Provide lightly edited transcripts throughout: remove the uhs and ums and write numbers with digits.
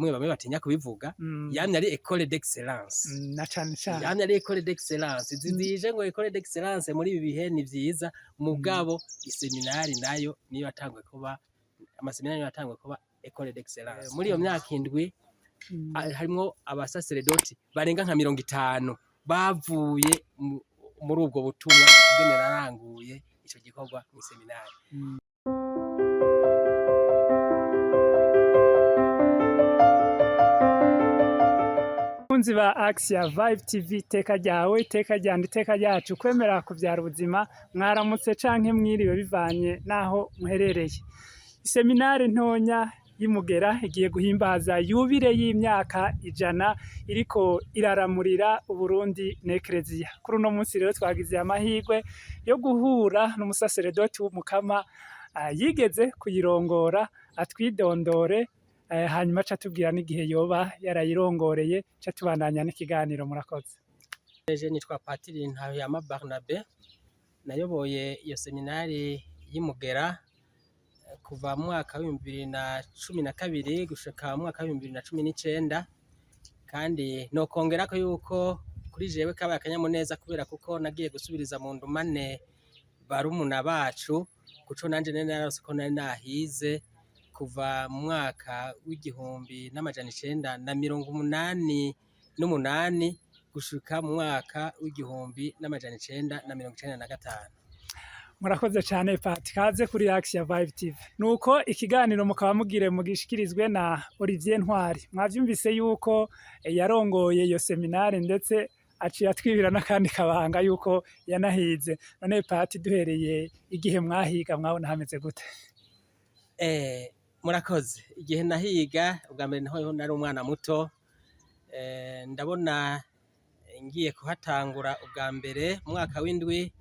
Bamwe bamwe batinya kubivuga, yamye ari école d'excellence. Na cane cane. Yamye ari école d'excellence. Zizije ngo école d'excellence muri ibi bihe ni vyiza, mugabo iseminari nayo niyo yatanguye kuba, amaseminari niyo yatanguye kuba école d'excellence. Muri iyo myaka 7 harimwo abasaseredoti barenga nka 50 bavuye muri ubwo butumwa ingene naranguye ico gikorwa mw'iseminari. Bakunzi ba Axia Vibe TV, iteka ryawe, iteka ryanje, iteka ryacu, kwemera kuvyara ubuzima, mwaramutse canke mwiriwe bivanye naho muherereye. Iseminari ntonya y'Imugera igiye guhimbaza yubile y'imyaka 100 iriko iraramurira Uburundi n'Ekereziya. Kuri uno munsi rero twagize amahirwe yo guhura n'umusaseredoti w'Umukama yigeze kuyirongora, atwidondore, hanyuma aca atubwira n'igihe yoba yarayirongoreye, ca tubandanya n'ikiganiro. Murakoze. Je nitwa Patiri Ntahuyama Barnabe, nayoboye iyo seminari y'Imugera kuva mu mwaka w'2012 gushika mu mwaka w'2019. Kandi nokongerako yuko kuri jewe kabaye akanyamuneza, kubera kuko nagiye gusubiriza mu ndumane barumuna bacu, kuco nanje nari nararose ko nari nahize kuva mu mwaka w'1988 gushika mu mwaka w'1995. Murakoze cane, Pati, kaze kuri Axia Vibe TV. Nuko ikiganiro mukaba mugire mugishikirizwe na Olivier Ntwari. Mwavyumvise yuko yarongoye iyo seminari, ndetse aciye atwibira n'akandi kabanga yuko yanahize. None Pati, duhereye igihe mwahiga, mwabona hameze gute? Murakoze. Igihe nahiga ubwa mbere, niho nari umwana muto. Ndabona ngiye kuhatangura ubwa mbere mu mwaka w'indwi,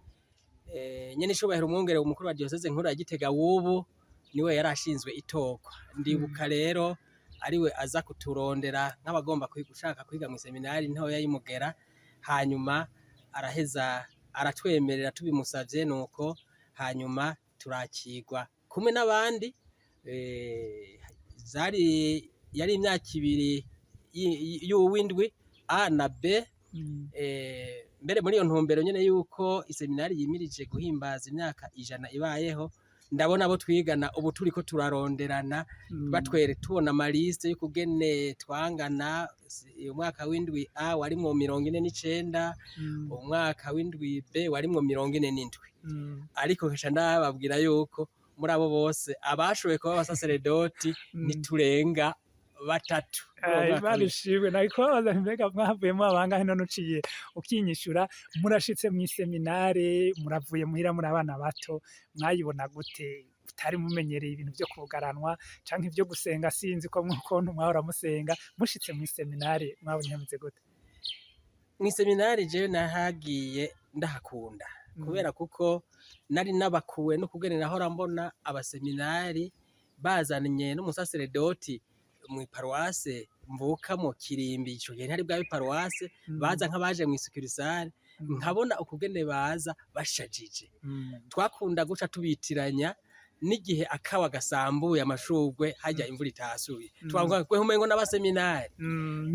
nyene icubahiro umwungere umukuru wa diocèse nkuru ya Gitega w'ubu niwe yari ashinzwe itorwa. Ndibuka rero ariwe aza kuturondera nk'abagomba gushaka kwiga mw'iseminari ntoya y'Imugera, hanyuma araheza aratwemerera tubimusavye, nuko hanyuma turakirwa kumwe n'abandi. Zari yari imyaka 2 y'uwindwi A na B. Mbere muri iyo ntumbero nyene yuko iseminari yimirije guhimbaza imyaka 100 ibayeho, ndabona abo twigana ubu turiko turaronderana, batwere tubona amaliste y'ukugene twangana. Umwaka w'indwi A warimwo 49, umwaka w'indwi B warimwo 47. Ariko nkaca ndababwira yuko muri abo bose abashoboye kuba abasaseredoti ntiturenga batatu muri uwo mwaka Imana w'indwi. ishimwe. Nariko kubabaza nti mbega mwavuyemwo abangahe? None uciye ukinyishura. Murashitse mw'iseminare, muravuye muhira muri abana bato, mwayibona gute? Mutari mumenyereye ibintu vyo kugaranwa canke ivyo gusenga, sinzi ko ukuntu mwahora musenga. Mushitse mw'iseminare mwabonye hameze gute? Mw'iseminari jewe nahagiye ndahakunda, kubera kuko nari nabakuwe no kugene nahora mbona abaseminari bazanye n'umusaseredoti mw'iparuwase mvukamwo Kirimbi. Ico gihe ntihari bwabe paruwase, baza nk'abaje mw'isukurisare, nkabona ukugene baza bashajije. Twakunda guca tubitiranya n'igihe akawa gasambuye amashurwe harya imvura itasuye, twavuga ngo umengo n'abaseminari.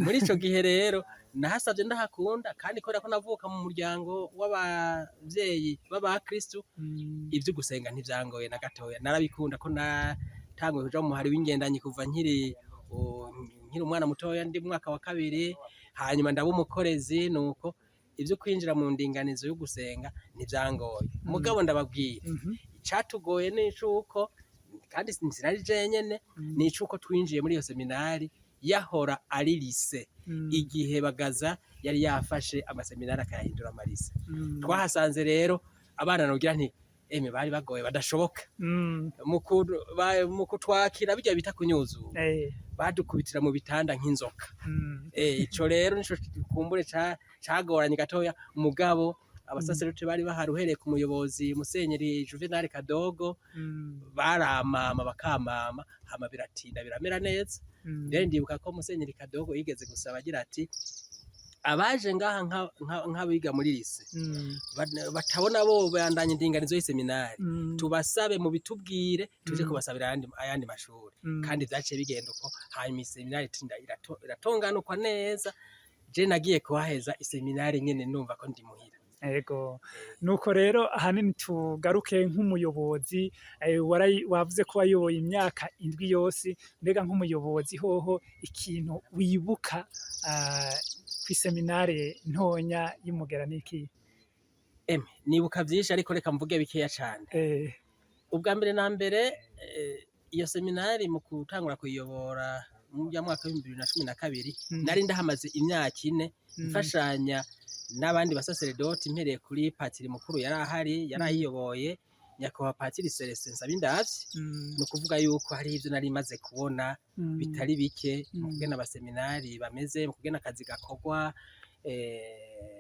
Muri ico gihe rero nahasavye ndahakunda, kandi kubera ko navuka mu muryango w'abavyeyi b'abakristu, ivyo gusenga ntivyangoye na gatoya, narabikunda ko natanguye kuja mu muhari w'ingendanyi kuva nkiri umwana mutoya, ndi mu mwaka wa kabiri, hanyuma ndaba umukorezi. Nuko ivyo kwinjira mu ndinganizo yo gusenga ntivyangoye. Mugabo ndababwira, icatugoye nicuko, kandi sinari jenyene, nicuko twinjiye muri iyo seminari yahora ari lycée, igihe Bagaza yari yafashe amaseminari akayahindura amalycées. Twahasanze rero abana nogira nti eme bari bagoye badashoboka. Mu kutwakira, birya bita kunyuzura, badukubitira mu bitanda nk'inzoka. Ico rero nico kumbure cagoranye gatoya. Mugabo abasaseredoti bari bahari, uhereye ku muyobozi Musenyeri Juvenal Kadogo, baramama bakamama, hama biratinda biramera neza. Mbere ndibuka ko Musenyeri Kadogo yigeze gusaba agira ati Abaje ngaha nk'abiga muri lycée batabona bo bandanya indinganizo y'iseminari, tubasabe mubitubwire, tuje kubasabira ayandi mashuri. Kandi vyaciye bigenda uko. Hanyuma iseminari itinda iratunganukwa neza. Je nagiye kuhaheza iseminari nyene numva ko ndi muhira. Ego, nuko rero ahanini tugaruke nk'umuyobozi, wavuze ko wayoboye imyaka 7 yose. Mbega nk'umuyobozi hoho ikintu wibuka kw'iseminare ntonya y'Imugera niki? Emwe, nibuka vyinshi, ariko reka mvuge bikeya cane. Ubwa mbere na mbere, iyo seminari mu gutangura kuyiyobora mu mwaka w'2012, nari ndahamaze imyaka 4, mfashanya n'abandi basaseredoti, mpereye kuri patiri mukuru yari ahari, yari ayiyoboye, nyakubahwa Patiri Celestin Nsabindavyi. Ni ukuvuga yuko hari ivyo nari maze kubona bitari bike mu kugena abaseminari bameze, mu kugena akazi gakorwa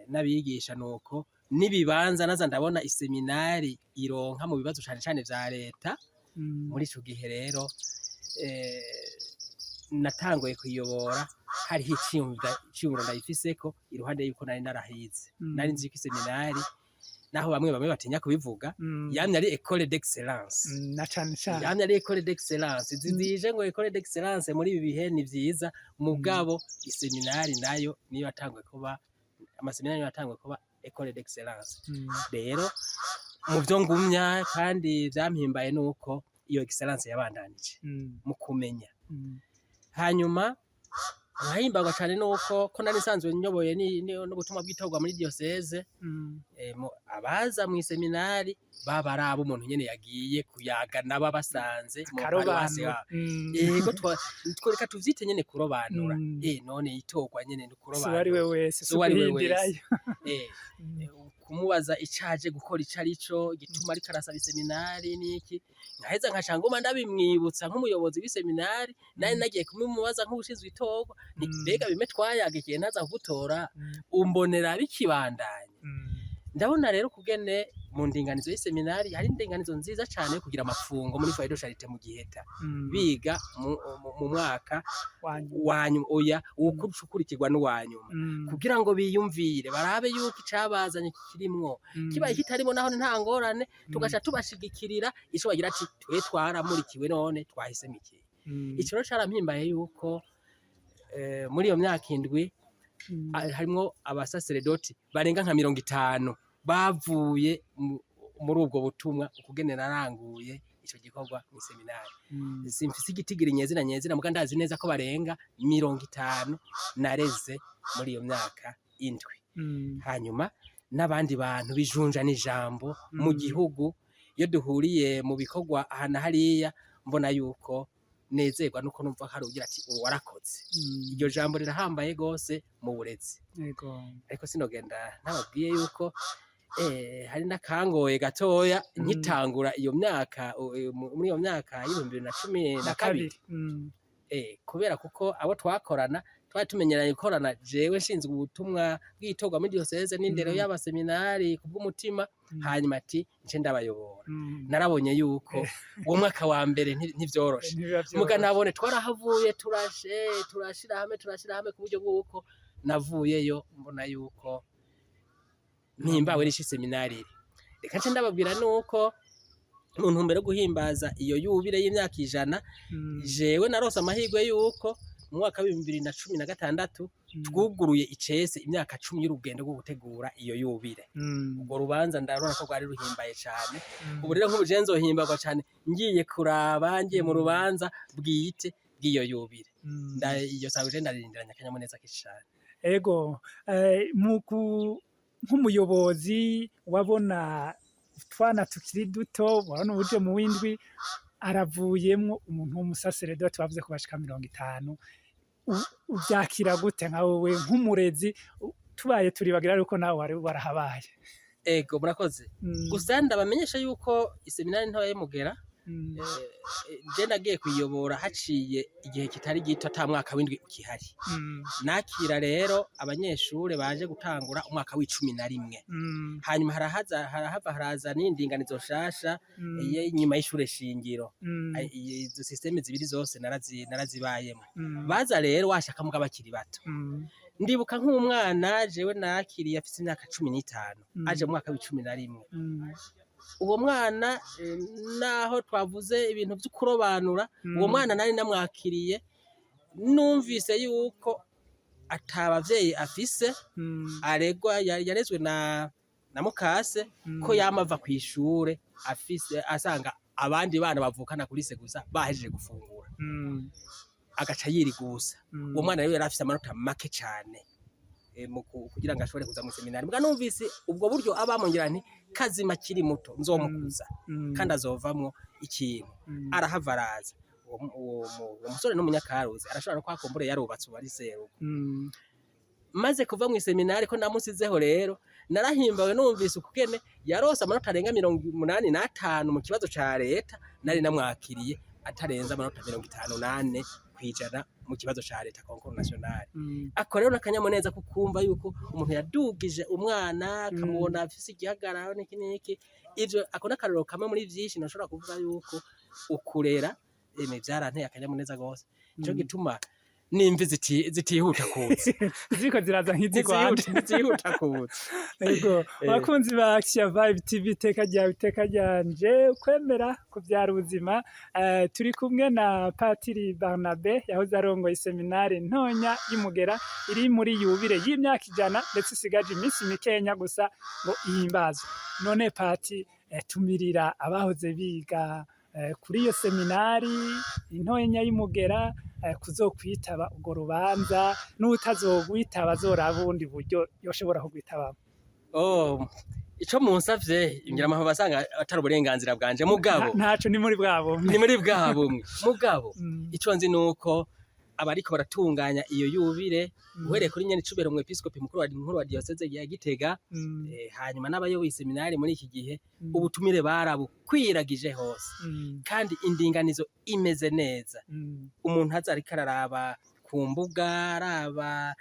n'abigisha, nuko n'ibibanza naza ndabona iseminari ironka mu bibazo cane cane vya leta. Muri ico gihe rero, natanguye kuyobora hariho iciyumviro ndayifiseko, iruhande yuko nari narahize. Nari nzi yuko iseminari, naho bamwe bamwe batinya kubivuga, yamye ari école d'excellence. Na cane cane. Yamye ari école d'excellence. Zizije ngo école d'excellence muri ibi bihe ni vyiza, mugabo iseminari nayo niyo yatanguye kuba, amaseminari niyo yatanguye kuba école d'excellence. Rero mu vyo ngumya kandi vyampimbaye nuko iyo excellence yabandanije mu kumenya. Hanyuma nkahimbarwa cane nuko ko nari nsanzwe nyoboye n'ubutumwa bw'itorwa muri diocèse. Abaza mw'iseminari baba ari abo umuntu nyene yagiye kuyaga nabo abasanze mu paruwasi Akarobanura. yabo. Yego, reka tuvyite nyene kurobanura. None itorwa nyene ni Si uwari ukurobanura. we wese, si Si uwari we uguhindirayo. wese. Kumubaza icaje gukora ico arico, igituma ariko arasaba iseminari niki, nkaheza nkaca nguma ndabimwibutsa nk'umuyobozi w'iseminari. Nari nagiye kubimubaza nk'uwushinzwe itorwa, nti: "Mbega bimwe twayaga igihe ntaza kugutora, umbonera bikibandanya?" Ndabona rero kugene mu ndinganizo y'iseminari hari indinganizo nziza cane yo kugira amapfungo muri foyer de charité mu Giheta, biga mu mwaka Wanyuma. wanyuma, oya, ukurikirwa n'uwanyuma, kugira ngo biyumvire, barabe yuko icabazanye kikirimwo. Kibaye kitarimo naho nta ngorane, tugaca tubashigikirira ico bagira ati: "Twe twaramurikiwe, none twahisemo iki." Ico rero carampimbaye yuko muri iyo myaka 7 harimwo abasaseredoti barenga nka 50 bavuye muri ubwo butumwa, ukugene naranguye ico gikorwa mw'iseminari. Simfise igitigiri nyezina nyezina, muga ndazi neza ko barenga 50 nareze muri iyo myaka 7. Hanyuma n'abandi bantu bijunja n'ijambo mu gihugu, iyo duhuriye mu bikorwa aha na hariya, mbona yuko nezerwa nuko numva hari ugira ati: "Uwo warakoze." Iryo jambo rirahambaye gose mu burezi. Ariko sinogenda ntababwiye yuko hari n'akangoye gatoya nkitangura iyo myaka, muri iyo myaka y'2012. Kubera kuko abo twakorana twari tumenyeranye gukorana, jewe nshinzwe ubutumwa bw'itorwa muri diocèse n'indero y'abaseminari kubw'umutima, hanyuma ati nce ndabayobora. Narabonye yuko uwo mwaka wa mbere ntivyoroshe. Ntibiba vyoroshe. Muga nabone twarahavuye, turashe turashira hamwe, turashira hamwe, ku buryo bw'uko navuyeyo mbona yuko mpimbawe n'ico iseminari iri. Reka nce ndababwira nuko mu ntumbero yo guhimbaza iyo yubile y'imyaka 100, jewe narose amahirwe yuko mu mwaka w'2016 twuguruye icese imyaka 10 y'urugendo rwo gutegura iyo yubile. Urwo rubanza ndarubona ko rwari ruhimbaye cane. Ubu rero nk'ubu jewe nzohimbarwa cane ngiye kuraba, ngiye mu rubanza bwite bw'iyo yubile. Iyo sango je ndaririndiranye akanyamuneza kenshi cane. Ego, nk'umuyobozi wabona utwana tukiri duto, wabona uje mu w'indwi aravuyemwo umuntu w'umusaseredoti, bavuze ko bashika 50, uvyakira gute nka wewe nk'umurezi? Tubaye turibagira yuko nawe wari warahabaye. Ego, murakoze. Gusa ndabamenyesha yuko iseminari ntoya y'Imugera, je nagiye kuyiyobora haciye igihe kitari gito ata mwaka w'indwi ukihari. Nakira rero abanyeshure baje gutangura umwaka w'11. Hanyuma harahava haraza n'indinganizo nshasha inyuma y'ishure shingiro. Izo système zibiri zose narazibayemwo. Baza rero washaka muga bakiri bato. Ndibuka nk'umwana jewe nakiriye afise imyaka 15, aje mu mwaka w'11. Uwo mwana, naho twavuze ibintu vy'ukurobanura, uwo mwana nari namwakiriye numvise yuko ata bavyeyi afise, aregwa, yarezwe na mukase, ko yama ava kw'ishure afise asanga abandi bana bavukana kuri se gusa bahejeje gufungura, agaca yirigusa. Uwo mwana rero yari afise amanota make cane mu kugira ngo ashobore kuza mw'iseminari. Muga numvise ubwo buryo abamwo, ngira nti kazima akiri muto nzomukuza kandi azovamwo ikintu. Arahava araza. Uwo musore n'umunyakaruzi, arashobora no kuhakumbure yarubatse, ubu ari serugo. Maze kuva mw'iseminari ko namusizeho rero, narahimbawe numvise ukugene yarose amanota arenga 85 mu kibazo ca leta. Nari namwakiriye atarenze amanota 54% mu kibazo ca leta, concours national. Ako rero n'akanyamuneza kukumva yuko umuntu yadugije umwana, akamubona afise igihagararo n'iki n'iki. Ivyo ako n'akarorero kamwe muri vyinshi noshobora kuvuga yuko ukurera, emwe, vyaranteye akanyamuneza gose. Nico gituma n'imvi zitihuta kuza. Ziriko ziraza nk'izigwanje. Ntizihuta kuza. Ego, abakunzi ba Action Vibe TV, iteka ryawe, iteka ryanje, kwemera kuvyara ubuzima, turi kumwe na Patiri Barnabe yahoze arongoye seminari ntonya y'Imugera iri muri yubile y'imyaka 100, ndetse isigaje iminsi mikenya gusa ngo ihimbazwe. None Pati, tumirira abahoze biga kuri iyo seminari ntonya y'Imugera kuzokwitaba urwo rubanza, n'utazogwitaba azoraba ubundi buryo yoshobora kugwitabamo. Oh, ico munsavye ngira amahoro basanga atari uburenganzira bwanje, mugabo Ntaco, ni muri bwa bumwe. Ni muri bwa bumwe, mugabo ico nzi nuko abariko baratunganya iyo yubile, uhereye kuri nyene icubahiro umwepiskopi mukuru wa nkuru wa diyoseze ya Gitega, hanyuma n'abayoboye seminari muri iki gihe, ubutumire barabukwiragije hose, kandi indinganizo imeze neza. Umuntu aza ariko araraba ku mbuga, araba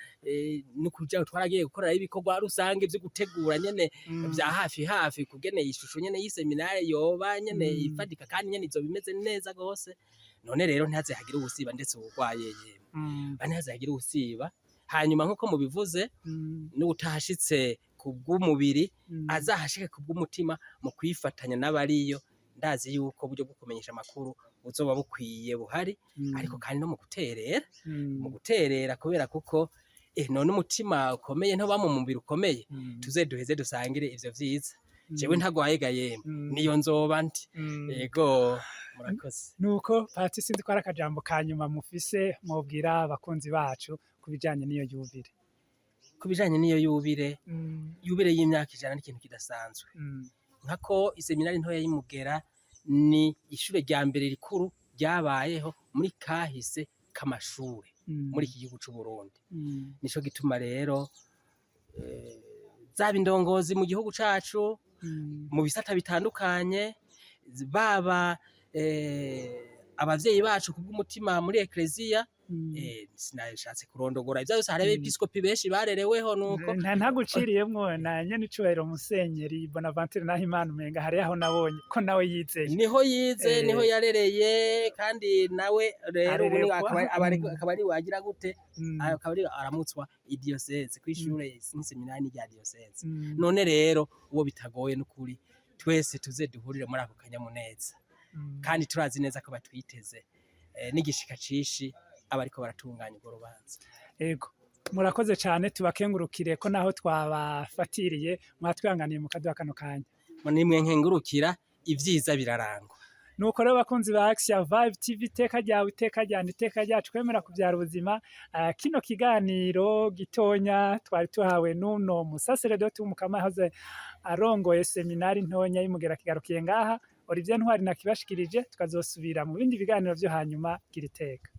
no kuja twaragiye gukorerayo ibikorwa rusange vyo gutegura nyene vya hafi hafi kugene ishusho nyene y'iseminari yoba nyene ifatika, kandi nyene izoba imeze neza gose. None rero ntihaze hagire uwusiba, ndetse uwurwaye yemwe, ntihaze hagire uwusiba. Hanyuma nk'uko mubivuze, n'utahashitse ku bw'umubiri, azahashike ku bw'umutima mu kwifatanya n'abariyo. Ndazi yuko uburyo bwo kumenyesha amakuru buzoba bukwiye buhari, ariko kandi no mu guterera, mu guterera, kubera kuko none umutima ukomeye ntuba mu mubiri ukomeye. Tuze duheze dusangire ivyo vyiza. Jewe ntagwaye ga yemwe, niyo nzoba ndi. Yego, murakoze. Nuko Pati, sinzi ko ari akajambo ka nyuma mufise mwobwira abakunzi bacu ku bijanye n'iyo yubile. Ku bijanye n'iyo yubile, yubile y'imyaka 100 ni ikintu kidasanzwe. Nkako iseminari ntoya y'Imugera ni ishure rya mbere rikuru ryabayeho muri kahise k'amashure muri iki gihugu c'u Burundi. Nico gituma rero zaba indongozi mu gihugu cacu mu bisata bitandukanye, baba abavyeyi bacu kubw'umutima muri ekleziya, sinashatse kurondogora ivyo vyose, hari abepiskopi benshi barereweho nuko. Ntaguciriyemwo, na nyene icubahiro Musenyeri Bonaventure Nahimana, umenga hari aho nabonye ko nawe yizeye. Niho yize, niho yarereye, kandi nawe rero ubu Arerekwa. akaba ari wagira gute, akaba ari aramutswa idiyoseze kw'ishure n'iseminari rya diyoseze. None rero uwo bitagoye n'ukuri, twese tuze duhurire muri ako kanyamuneza, kandi turazi neza ko batwiteze n'igishika cishi abariko baratunganya urwo rubanza. Ego, murakoze cane, tubakengurukire ko naho twabafatiriye mwatwihanganiye mukaduha kano kanya. Nimwe nkengurukira, ivyiza birarangwa. Nuko rero bakunzi ba Action Vibe TV, iteka ryawe, iteka ryanje, iteka ryacu, kwemera kuvyara ubuzima, kino kiganiro gitonya twari tuhawe n'uno musaseredoti w'umukama yahoze arongoye seminari ntonya y'Imugera kigarukiye ngaha. Olivier Ntwari nakibashikirije, tukazosubira mu bindi biganiro vyo hanyuma. Gira iteka.